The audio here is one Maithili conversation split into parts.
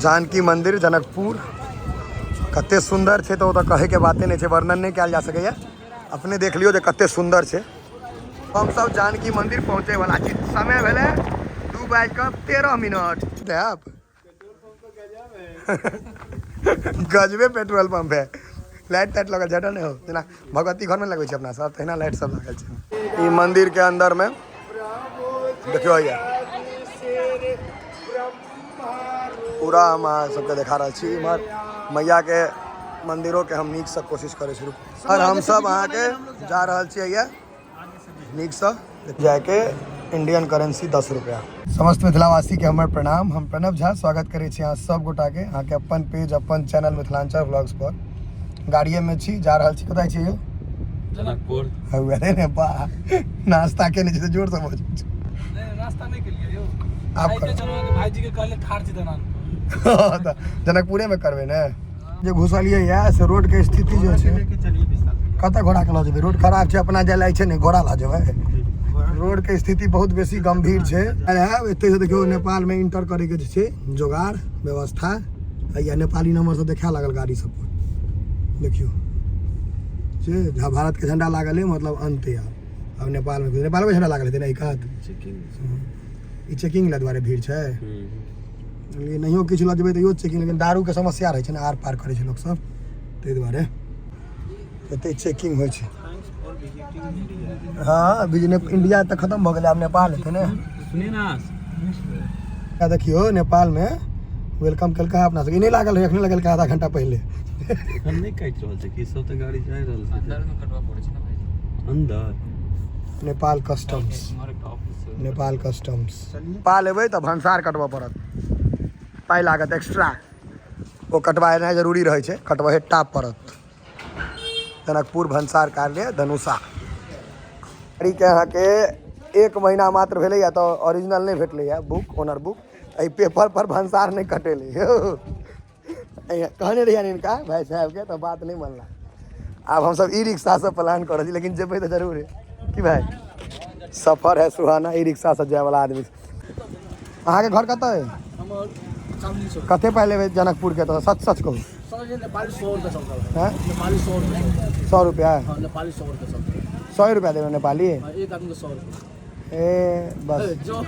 जानकी मंदिर जनकपुर कते सुन्दर छै तऽ ओ तऽ कहैके बाते नहि छै, वर्णन नहि कयल जा सकैए। अपने देख लियौ जे कते सुन्दर छै। हमसब जानकी मंदिर पहुँचे वाला छी। समय भेलै 2:13। गजबे पेट्रोल पंप है, लाइट ताइट लगल छै, नहि हो जेना भगवती घरमे लगबै छै अपना सब, तहिना लाइट सब लागल छै। ई मंदिर के अंदर में देखियौ हैया पूरा हम अहाँ सबके देखा रहल छी। इम्हर मैया के मंदिरो के हम नीकसँ कोशिश करै छी। और हमसब अहाँके जा रहल छी हैया नीकसँ जायके। इंडियन करेंसी 10 रुपया। समस्त मिथिलावासी के हमर प्रणाम। हम प्रणव झा स्वागत करै छी अहाँ सब गोटाके अहाँके अपन पेज अपन चैनल मिथिलांचल व्लॉग्स पर। गाड़िए में छी, जा रहल छी। कतऽ छी यौ? जनकपुर। अरे रे बा, नाश्ता केने छी तऽ जोर से बजै छी। नहीं, नाश्ता नहीं के लिए यौ। आब आइते करू। चलू के भाईजी के कहले ठाड़ छी दलान पर। तऽ जनकपुरे में करबै ने। जे घुसलियै या से रोड के स्थिति जे छै, कतऽ घोड़ा के लऽ जेबै? रोड खराब छै, अपना जाय लए छै ने, घोड़ा लऽ जेबै? रोड के स्थिति बहुत बेसी गंभीर छै। अरे एते से देखियौ नेपाल में इंटर करे के जे छै जोगाड़ व्यवस्था। या नेपाली नंबर सब देखा लागल गाड़ी सब पर, देखियौ से जहाँ भारत के झंडा लागल है, मतलब अंत है। आब नेपाल में, नेपाल में झंडा लागल हेतै ने ई कात। ई चेकिंग लए दुआरे भीड़ छै। लेकिन नहियो किछु लऽ जेबै तैयो चेकिंग। लेकिन दारूके समस्या रहै छै ने, आर पार करै छै लोक सब, ताहि दुआरे एते चेकिंग होइ छै। हँ, बिजनेस इंडिया तऽ खतम भऽ गेलै, आब नेपाल हेतै ने। सुनिए ना। आ देखियौ नेपालमे welcome केलकै अपना सबके। ई नहि लागल रहै, एखने लगलकै आधा घंटा पहिले। एखन नहि काटि रहल छै कि सब तऽ गाड़ी जा रहल छै। अंदर में कटवा पड़ै छै ने भाईजी। अंदर नेपाल कस्टम्स। इम्हर एकटा ऑफिस छै। नेपाल कस्टम्स। नेपाल एबै तऽ भनसार कटबऽ पड़त, पाइ लागत एक्स्ट्रा। ओ कटबेनाइ जरूरी रहै छै, कटबहे टा पड़त। जनकपुर भनसार कार्य धनुषा। गाड़ीके अहाँके 1 महीना मात्र भेलैए तऽ ओरिजिनल नहि भेटलैए बुक, ओनर बुक। एहि पेपर पर भनसार नहि कटेलै यौ। कहने रहियनि हिनका भाइ साहेबके तऽ बात नहि मनला। आब हमसब ई रिक्शासँ प्लान कऽ रहल छी, लेकिन जेबै तऽ जरूरे। की भाइ, सफर है सुहाना। ई रिक्शासँ जायवला आदमी। अहाँके घर कतऽ अइ? हमर चांदनी चौक। कते पाइ लेबै जनकपुरके तऽ सच सच कहू। सर ये नेपाली 100 रुपया चलता है। हैं? नेपाली 100 रुपया चलता है। 100 रुपया? हाँ, नेपाली 100 रुपया चलता है। 100 रुपया देबै नेपाली? हाँ, एक आदमी को 100 रुपया। ए बस। जो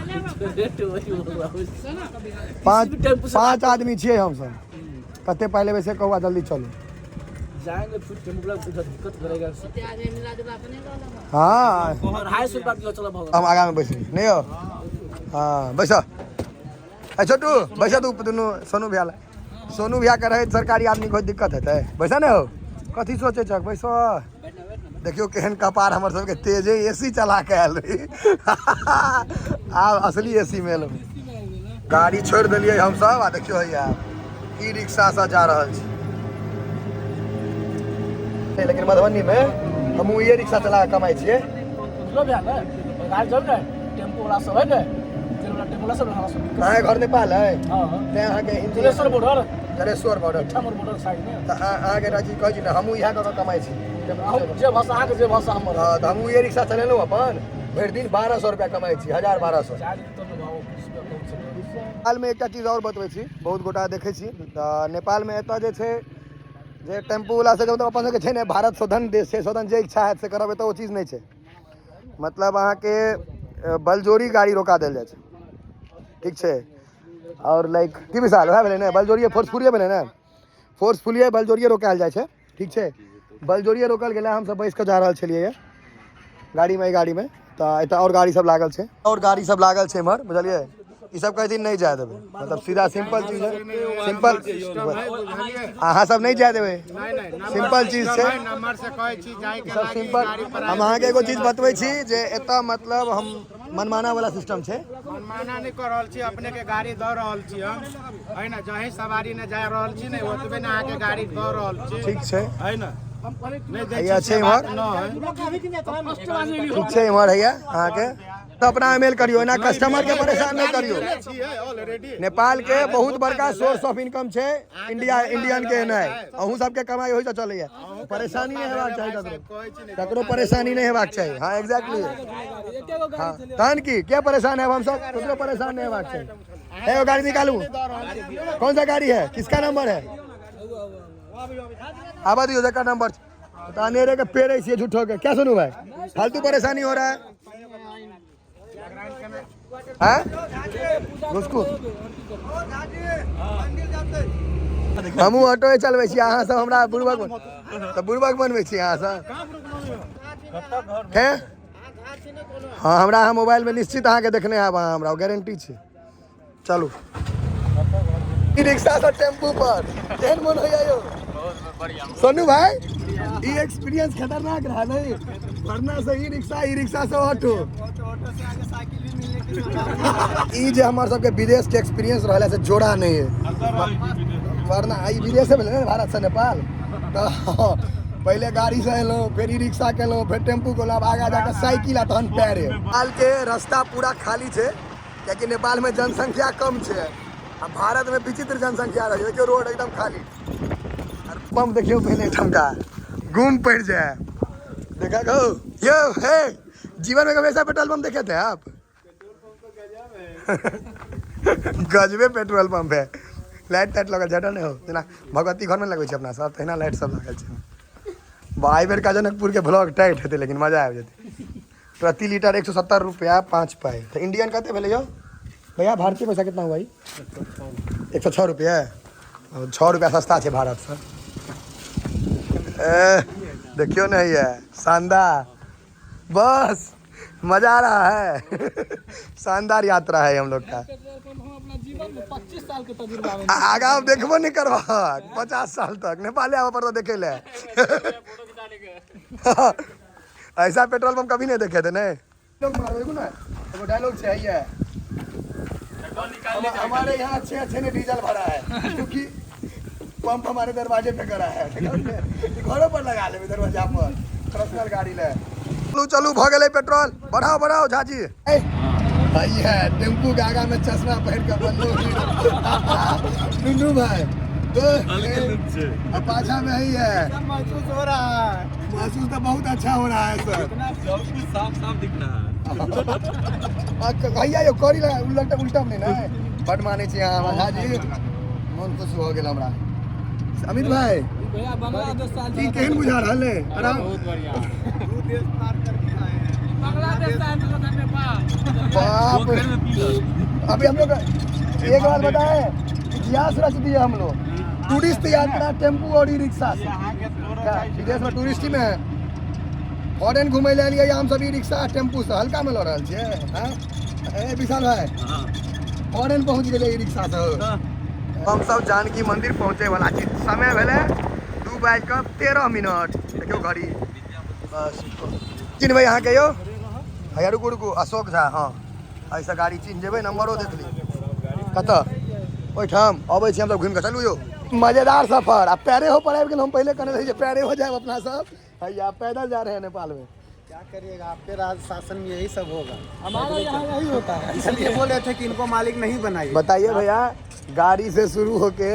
रेट वही बोल रहा हूँ। पाँच किसी भी टेम्पू से 5 आदमी छियै हमसब, कते पाइ लेबै से कहू आ जल्दी चलू। जाएंगे फिर टेम्पू वाला उधर दिक्कत करेगा। हाँ। 250 रुपया किलो चला भाग। हम आगाँमे बैसली नहि यौ। हाँ बैस। ए छोटू बैस तू। दुनू सोनू भैया लए, सोनू भैयाके रहैत सरकारी आदमी कोइ दिक्कत हेतै? बैस ने हौ, कथी सोचै छक, बैसो। देखियौ केहन कपार हमर सबके तेजे। ए सी चला के आयल रही, आब असली ए सी मे एलहुँ। गाड़ी छोड़ि देलियै हमसब आ देखियौ हैया ई रिक्शासँ जा रहल छी। लेकिन मधुबनीमे हमहूँ इहे रिक्शा चला कऽ कमाइ छियै। बुझलो भैया ने, गाड़ी जब ने टेम्पू वाला सब है ने, तेल वाला टेम्पू वाला सब हमरा सब। अहाँके घर नेपाल है? हाँ। तेँ अहाँके Hindi. Jaleshwar border. Jaleshwar border. Thamar border side में। तऽ अहाँके एकटा चीज कहै छी ने, हमहूँ इएह कऽ कऽ कमाइ छी। जे भाषा अहाँके, जे भाषा हमर। हँ, तऽ हमहूँ इहे रिक्शा चलेलहुँ अपन, भरि दिन 1200 रुपया कमाइ छी, 1000-1200। चार्ज तब ने भाव 20 रुपया कम से कम। नेपालमे एकटा चीज आओर बतबै छी, बहुत गोटा देखै छी तऽ नेपालमे एतऽ जे छै जे टेम्पूवला सबके, मतलब अपन सबके छै ने, भारत स्वतंत्र देश छै, स्वतंत्र, जे इच्छा हैत से करब, एतऽ ओ चीज नहि छै। मतलब अहाँके बलजोरी गाड़ी रोका देल जाइ छै, ठीक छै? आओर लाइक की विशाल, वएह भेलै ने, बलजोरिए फोर्सफुलिए भेलै ने, फोर्सफुलिए बलजोरिए रोकायल जाइ छै, ठीक छै? बलजोरिए रोकल गेलै। हमसब बैस कऽ जा रहल छलियै गाड़ीमे, एहि गाड़ीमे तऽ एतऽ आओर गाड़ी सब लागल छै, आओर गाड़ी सब लागल छै एम्हर, बुझलियै? ई सब कहै नहि जाय देबै, मतलब सीधा सिंपल चीज है, सिंपल अहाँ सब नहि जाय देबै, सिंपल चीज छै सब सिंपल। हम अहाँके एगो चीज बतबै छी जे एतऽ मतलब हम मनमाना वाला सिस्टम छै। मनमाना नहि कऽ रहल छी, अपने के गाड़ी दऽ रहल छी हम, है ना? जहीं सवारी ने जा रहल छी ने, ओतबे ने अहाँके गाड़ी दऽ रहल छी। ठीक छै। है ना? नहि दै हैया छी छै से बात इम्हर। न है। ठीक छै, इम्हर हैया अहाँके तऽ अपना मेल करियौ, एना कस्टमर के परेशान नहि करियौ। छियै ऑलरेडी। नेपाल के बहुत बड़का सोर्स ऑफ इनकम छै इंडिया, इंडियन के एनाइ। अहूँ सबके कमाई ओहिसँ चलैया। परेशानी नहि हेबाक चाही ककरो, ककरो परेशानी नहि हेबाक चाही। हाँ, एग्जैक्टली। हाँ, तहन की क्या परेशान है हम सब? ककरो परेशान नहीं हेबाक चाही। है वो गाड़ी निकालू। कौन सा गाड़ी है, किसका नंबर है? आबा दियो जकर नंबर। तो अनेरे के पेड़े छियै झूठो के। क्या सुनू भाई, फालतू परेशानी हो रहा है। हैं घुसकू, हमहूँ ऑटोए चलबै छी, अहाँ सब हमरा बुड़बक तऽ बुड़बक बनबै छी अहाँ सब। हैं हाँ, हमरा अहाँ मोबाइलमे निश्चित अहाँके देखने आयब अहाँ, हमरा गारंटी छै। चलू ई रिक्शा से टेम्पू पर केहन मन होइया यौ सोनू भाई? ई एक्सपीरियंस खतरनाक रहा नहीं? पटना से ई रिक्शा, ई रिक्शा से ऑटो। ई जे हमर सबके विदेश के एक्सपीरियंस रहल है से जोड़ा नहीं है, वरना ई विदेश से भेलै ने, भारत से नेपाल। तऽ पहिले गाड़ी से एलहुँ, फेर ई रिक्शा केलहुँ, फेर टेम्पू केलहुँ, आब आगाँ जाकऽ साइकिल आ तहन पैरे। नेपाल के रास्ता पूरा खाली छै, कियाकि नेपाल में जनसंख्या कम छै आ भारत में विचित्र जनसंख्या रहै छै। देखियौ रोड एकदम खाली। आर पंप देखियौ पहिले एहिठामका, गुम पड़ि जाए। देखा गो यो हे, जीवन में कभी ऐसा पेट्रोल पंप देखे थे आप? गजबे पेट्रोल पंप है। लाइट ताइट लगल छै, नहीं हो जेना भगवती घरमे लगबै छै अपना सब, तहिना लाइट सब लागल छै। एहि बेरका जनकपुर के ब्लॉग टाइट हेतै, लेकिन मजा आबि जेतै। प्रति लीटर 170 रुपया 5 पाई। तऽ इंडियन कते भेलै यौ भैया? भारतीय पैसा कितना हुआ? 106 रुपया। 6 रुपया सस्ता छै भारतसँ। ए, देखियो नहीं है शानदार, बस मजा आ रहा है। शानदार यात्रा है हम लोग का। पेट्रोल पंप हम अपना जीवन में 25 साल के तजुर्बा में आगा अब देखबो नहीं करबहक 50 साल तक। नेपाले आबऽ पड़तो देखे ले। ऐसा पेट्रोल पंप कभी नहीं देखे थे। नहीं देखो ना, एगो डायलॉग छै है, हमारे यहाँ अच्छे अच्छे ने डीजल भरा है क्योंकि पंप हमारे दरवाजे पे करा है। घरों पर लगा लेबै दरवाजा पर पर्सनल गाड़ी ले। चलू चलू, भऽ गेलै पेट्रोल। बढ़ाओ बढ़ाओ झाजी। भैया टेम्पू के आगा में चश्मा पहिर के बनलो नुनू भाई तो अब पाछा में ही है। महसूस हो रहा है? महसूस तो बहुत अच्छा हो रहा है सर। सब कुछ साफ साफ दिख रहा है। भैया यो करी लगा उल्टा उल्टा नहीं ना। बड मानै छी अहाँ हमरा झाजी, मन खुश भऽ गेल हमरा। अमित भाई भैया बांग्लादेश से आयल की केहन बुझा रहल है? आराम? बहुत बढ़िया। दू देश पार करके आए हैं। बांग्लादेश से आयल था नेपाल। बाप पोखर में पी लो। अभी हम लोग एक बात बताए, इतिहास रच दिए हम लोग टूरिस्ट यात्रा टेम्पू और ई रिक्शा से। क्या विदेश में टूरिस्ट में फॉरेन घूमै लए एलियै हम सब ई रिक्शा टेम्पू से? हल्का में लऽ रहल छियै? हाँ? ए विशाल भाई, फॉरेन पहुँच गेलै ई रिक्शा से। हम सब जानकी मंदिर पहुँचे वाला छी। समय भेलै 2:13। देखियौ घड़ी। बस चिन्हबै अहाँके यौ? हैया रुकू रुकू, अशोक झा। हाँ, एहिसँ गाड़ी चिन्ह जेबै, नंबरो देख ली। कतऽ? ओहिठाम अबै छी हमसब घुमि कऽ। चलू यौ, मजेदार सफर। आ पैरे हो पर आबि गेल। हम पहिले कहने रही जे पैरे हो जायब अपना सब। हैया पैदल जा रहे हैं नेपाल में। क्या करिएगा, आपके राज शासन में यही सब होगा। हमारे यहाँ यही होता है। इसलिए बोले थे कि इनको मालिक नहीं बनाइए। बताइए भैया, गाड़ी से शुरू होके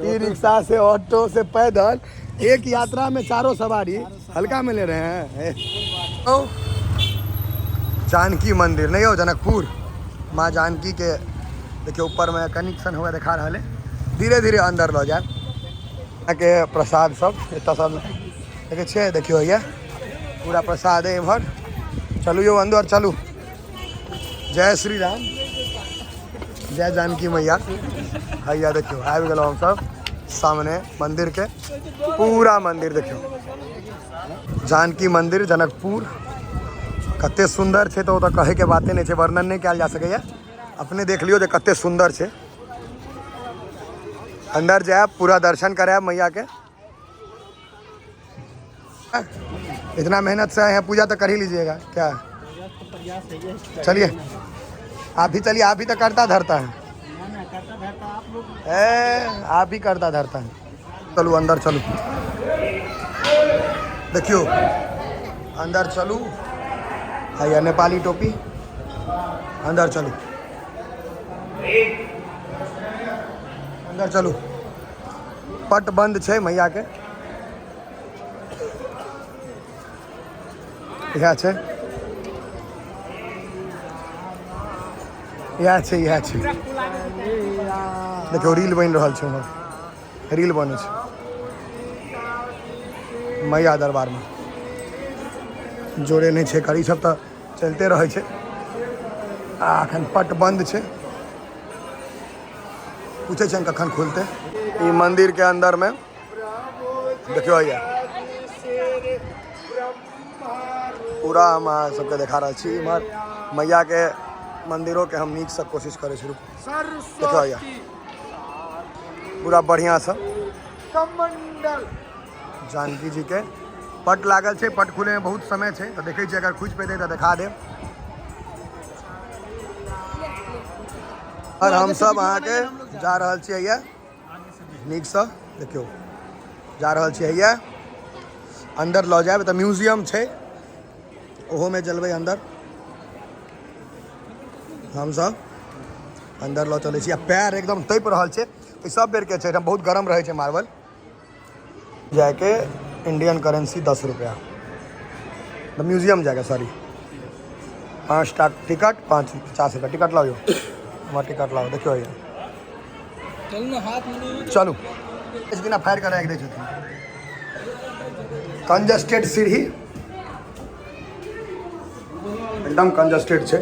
ई रिक्शा से ऑटो से पैदल, एक यात्रा में चारों सवारी हल्का में ले रहे हैं। ओ, जानकी मंदिर नहीं हो जनकपुर माँ जानकी के। देखियो ऊपर में कनेक्शन हुआ देखा रहल है। धीरे धीरे अंदर लऽ जायब अहाँके। प्रसाद सब एतऽ सब देखै छियै। देखियौ हैया पूरा प्रसाद है इम्हर। चलू यौ, अंदर चलू। जय श्री राम, जय जानकी मैया। हैया देखियौ, आबि गेलहुँ हमसब सामने मंदिर के। पूरा मंदिर देखियौ, जानकी मंदिर जनकपुर कते सुंदर छै, तऽ ओ तऽ कहैके बाते नहि छै, वर्णन नहि कयल जा सकैए। अपने देख लियौ जे कते सुंदर छै। अंदर जायब, पूरा दर्शन करायब मैया के। इतना मेहनत से आए हैं, पूजा तो कर ही लीजिएगा क्या? चलिए आप भी चलिए। आप भी तो करता धरता है। ए, आप भी करता धरता है। चलू अंदर चलू। देखियो अंदर चलू। हैया नेपाली टोपी। अंदर चलू, अंदर चलू। पट बंद छै मैया के। इएह छै, इएह छै, इएह छै। देखियौ रील बनि रहल छै उम्हर, रील बनै छै मैया दरबारमे। जोड़े नहि छै करी, सब तऽ चलिते रहै छै। आ एखन पट बन्द छै, पूछै छियनि कखन खुलतै। ई मंदिर के अंदर में देखियौ हैया पूरा हम अहाँ सबके देखा रहल छी। इम्हर मैया के मंदिरो के हम नीकसँ कोशिश करै छी। रुकू, देखियौ हैया पूरा बढ़िआँसँ जानकी जी के पट लागल छै। पट खुले में बहुत समय छै, तऽ देखै छियै अगर खुजि पेतै तऽ देखा देब। और हमसब अहाँके जा रहल छी हैया नीकसँ, देखियौ जा रहल छी हैया अंदर लऽ जायब तऽ म्यूजियम छै, ओहोमे चलबै अंदर। हमसब अंदर लऽ चलै छी। आ पैर एकदम तपि रहल छै, ई सब बेरके छै, एहिठाम बहुत गरम रहै छै मार्बल। जायके इंडियन करेंसी 10 रुपया, तऽ म्यूजियम जायके, सॉरी 5टा टिकट 5.50 रुपया। टिकट लाओ यौ, हमर टिकट लाओ। देखियौ हैया चलू, बिना फाड़ि कऽ राखि दै छथिन। कंजस्टेड सीढ़ी, एकदम कंजस्टेड छै।